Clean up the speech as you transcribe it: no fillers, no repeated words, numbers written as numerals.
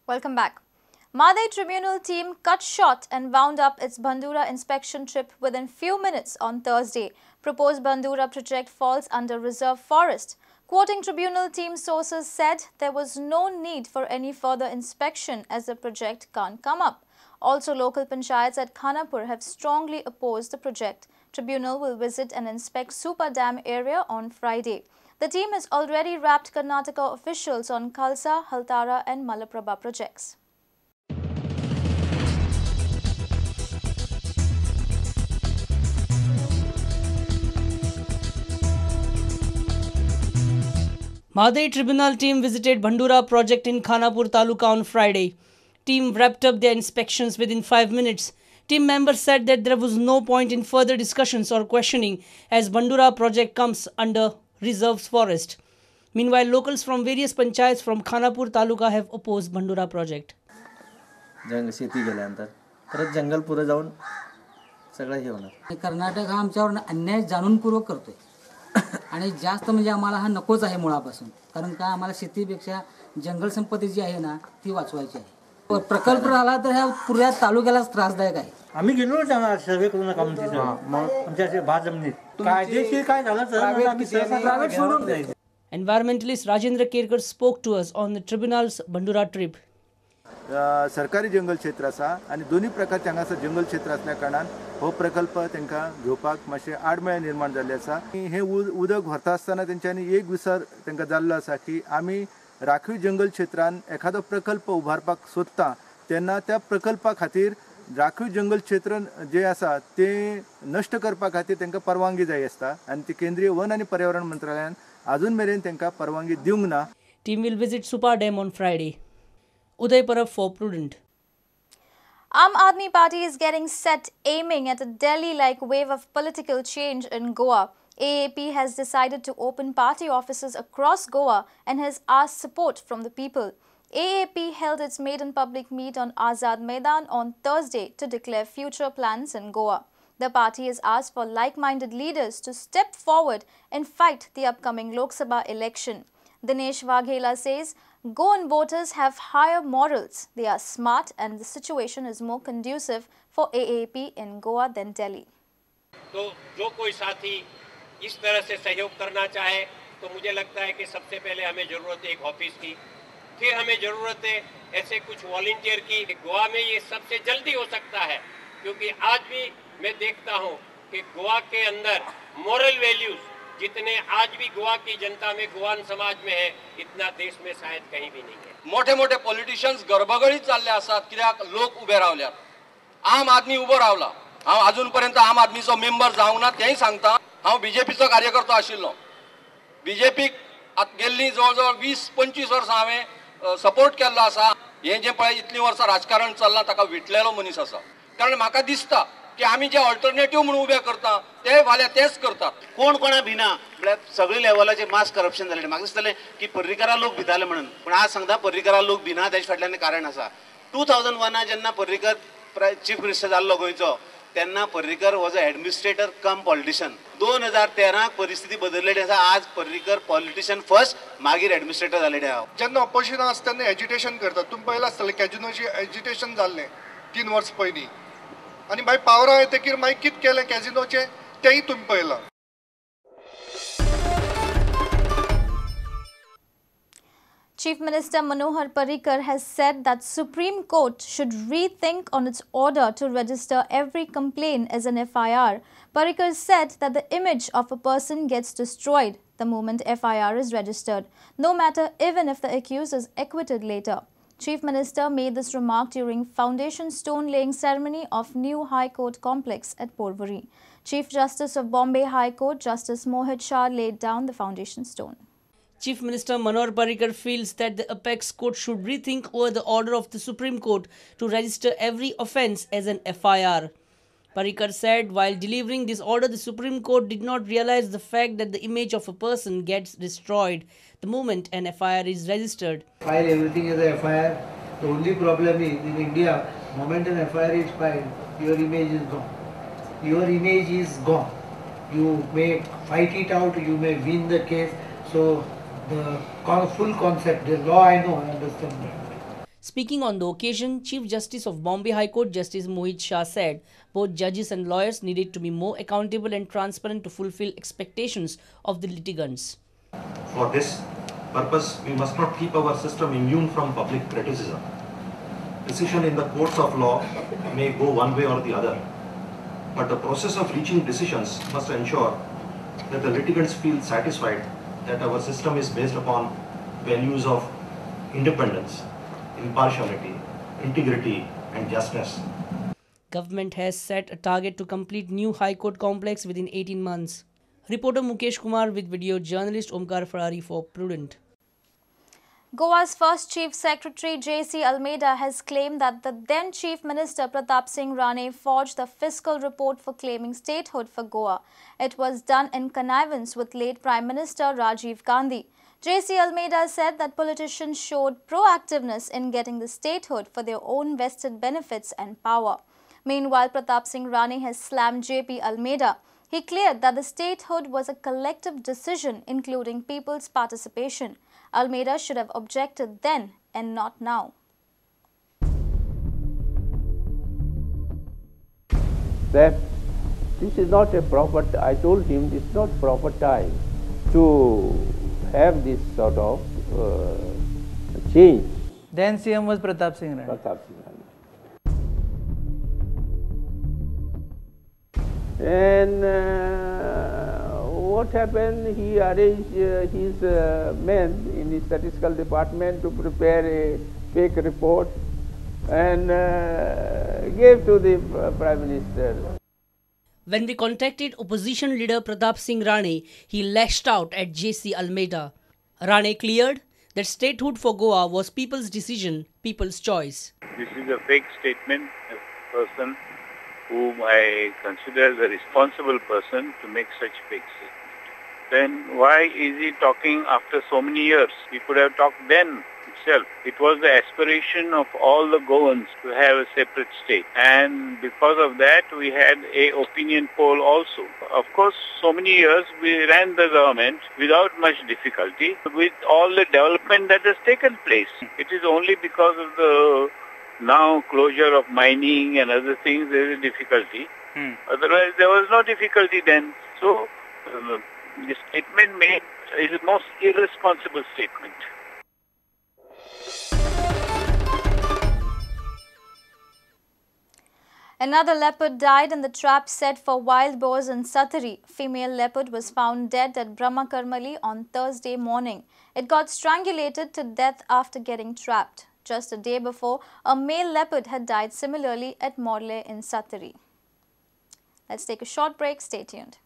Welcome back. Mhadei Tribunal team cut short and wound up its Bhandura inspection trip within few minutes on Thursday. Proposed Bhandura project falls under reserve forest. Quoting tribunal team sources said there was no need for any further inspection as the project can't come up. Also, local panchayats at Khanapur have strongly opposed the project. Tribunal will visit and inspect Super Dam area on Friday. The team has already wrapped Karnataka officials on Khalsa, Haltara and Malaprabha projects. Mhadei Tribunal team visited Bhandura project in Khanapur Taluka on Friday. Team wrapped up their inspections within 5 minutes. Team members said that there was no point in further discussions or questioning as Bhandura project comes under reserves forest. Meanwhile, locals from various panchayats from Khanapur Taluka have opposed Bhandura project. शेती गेल्यानंतर परत जंगल पुरं जाऊन सगळं हे होणार. कर्नाटक हा आमच्यावर अन्याय जाणूनपूर्वक करतोय आणि जास्त म्हणजे आम्हाला हा नकोच आहे मुळापासून, कारण का आम्हाला शेतीपेक्षा जंगल संपत्ती जी आहे ना ती वाचवायची आहे. प्रकल्प आला तर ह्या पुऱ्या तालुक्यालाच त्रासदायक आहे. आम्ही गेलो ना सर्वे करून काम तिथं आमच्या भात जमिनीत कायदेशीर काय झालं तर आम्ही प्रायव्हेट सोडून जायचं. Environmentalist Rajendra Kerkar spoke to us on the tribunal's Bhandura trip. सरकारी जंगल क्षेत्र आसा आनी दोन्ही प्रकारचे हांगासर जंगल क्षेत्र असल्या कारणान हो प्रकल्प तांकां घेवपाक मातशें आडमेळें निर्माण जाल्लें आसा. हें उदक व्हरता आसतना तेंच्यांनी एक विसर तांकां जाल्लो आसा की आमी राखीव जंगल क्षेत्रान एखादो प्रकल्प उबारपाक सोदता तेन्ना त्या प्रकल्पा खातीर राखीव जंगल क्षेत्र जे आसा तें नश्ट करपा खातीर तांकां परवानगी जाय आसता आनी ती केंद्रीय वन आनी पर्यावरण मंत्रालयान अजून मेरेन तांकां परवानगी दिवंक ना. Team will visit Supa Dam on Friday. Uday Parab for Prudent. Aam Aadmi Party is getting set, aiming at a Delhi-like wave of political change in Goa. AAP has decided to open party offices across Goa and has asked support from the people. AAP held its maiden public meet on Azad Maidan on Thursday to declare future plans in Goa. The party has asked for like-minded leaders to step forward and fight the upcoming Lok Sabha election. Dinesh Vaghela says Goan voters have higher morals, they are smart and the situation is more conducive for AAP in Goa than Delhi. तो जो कोई साथी इस तरह से सहयोग करना चाहे तो मुझे लगता है कि सबसे पहले हमें ज़रूरत है एक ऑफिस की, फिर हमें ज़रूरत है ऐसे कुछ वॉलंटियर की। गोवा में ये सबसे जल्दी हो सकता है क्योंकि आज भी मैं देखता हूँ कि गोवा के अंदर मॉरल वैल्यूज़ जितने आज भी गोवा की जनता में, गोवान समाज में है, इतना देश में शायद कहीं भी नहीं है। मोठे मोठे पॉलिटिशियन्स गर्भगळीत चालले आसात कित्याक लोक उबे रावल्यात, आम आदमी उबो रावला। हांव अजून पर्यंत आम आदमीचो मेंबर जावंक ना तेंय सांगता। हांव बीजेपीचो कार्यकर्तो आशिल्लो, बीजेपीक गेल्ली जवळ जवळ 20-25 वर्सां हांवें सपोर्ट केल्लो आसा। हें जें पळय इतलीं वर्सां राजकारण चल्लां ताका विटलेलो मनीस आसा, कारण म्हाका दिसता की आमी जे ऑल्टरनेटीव म्हणून उबे करता ते फाल्यां तेच करतात। कोण कोणा भिना म्हळ्यार सगळे लेवलाचे मास करप्शन जालें। म्हाका दिसतलें की पर्रीकरा लोक भिताले म्हणून, पूण आज सांगता पर्रीकरा लोक भिना तेजे फाटल्यान कारण आसा। 2001 जेन्ना पर्रीकर चीफ मिनिस्टर जाल्लो गोंयचो तेन्ना Parrikar was a administrator cum politician. 2013 परिस्थिती बदललेली आसा। आज पर्रीकर पॉलिटिशियन फर्स्ट, मागीर एडमिनिस्ट्रेटर जाल्लेले आसा। जेन्ना ऑपोजिशनान आसता तेन्ना एजिटेशन करतात। तुमी पळयलां आसतलें कॅजिनोचें एजिटेशन जाल्लें 3 वर्सां पयलीं आनी मागीर पावरा येतकीर मागीर कितें केलें कॅजिनोचें तेंय तुमी पळयलां। Chief Minister Manohar Parrikar has said that Supreme Court should rethink on its order to register every complaint as an FIR. Parrikar said that the image of a person gets destroyed the moment FIR is registered, no matter even if the accused is acquitted later. Chief Minister made this remark during foundation stone laying ceremony of new High Court complex at Porvorim. Chief Justice of Bombay High Court, Justice Mohit Shah, laid down the foundation stone. Chief Minister Manohar Parrikar feels that the apex court should rethink over the order of the Supreme Court to register every offence as an FIR. Parrikar said while delivering this order, the Supreme Court did not realize the fact that the image of a person gets destroyed the moment an FIR is registered. File everything as a FIR. The only problem is in India, moment an FIR is filed, your image is gone. Your image is gone. You may fight it out, you may win the case. So the full concept, the law I know, I understand that. Speaking on the occasion, Chief Justice of Bombay High Court Justice Mohit Shah said both judges and lawyers needed to be more accountable and transparent to fulfill expectations of the litigants. For this purpose, we must not keep our system immune from public criticism. Decision in the courts of law may go one way or the other, but the process of reaching decisions must ensure that the litigants feel satisfied that our system is based upon values of independence, impartiality, integrity and justness. Government has set a target to complete new High Court complex within 18 months. Reporter Mukesh Kumar with video journalist Omkar Ferrari for Prudent. Goa's first Chief Secretary J.C. Almeida has claimed that the then Chief Minister Pratap Singh Rane forged the fiscal report for claiming statehood for Goa. It was done in connivance with late Prime Minister Rajiv Gandhi. J.C. Almeida said that politicians showed proactiveness in getting the statehood for their own vested benefits and power. Meanwhile, Pratap Singh Rane has slammed J.P. Almeida. He cleared that the statehood was a collective decision, including people's participation. Almeida should have objected then and not now. That this is not a proper, I told him this is not proper time to have this sort of change. Then CM was Pratap Singh Rane. Pratap Singh Rane. And what happened, he arranged his men in the statistical department to prepare a fake report and gave to the Prime Minister. When we contacted opposition leader Pratap Singh Rane, he lashed out at J.C. Almeida. Rane cleared that statehood for Goa was people's decision, people's choice. This is a fake statement. A person whom I consider as a responsible person to make such fake statement. Then why is he talking after so many years? He could have talked then itself. It was the aspiration of all the Goans to have a separate state. And because of that, we had a opinion poll also. Of course, so many years we ran the government without much difficulty, with all the development that has taken place. It is only because of the now closure of mining and other things, there is a difficulty. Otherwise, there was no difficulty then. So, the statement made is the most irresponsible statement. Another leopard died in the trap set for wild boars in Sattari. Female leopard was found dead at Brahma Karmali on Thursday morning. It got strangulated to death after getting trapped. Just a day before, a male leopard had died similarly at Morley in Sattari. Let's take a short break. Stay tuned.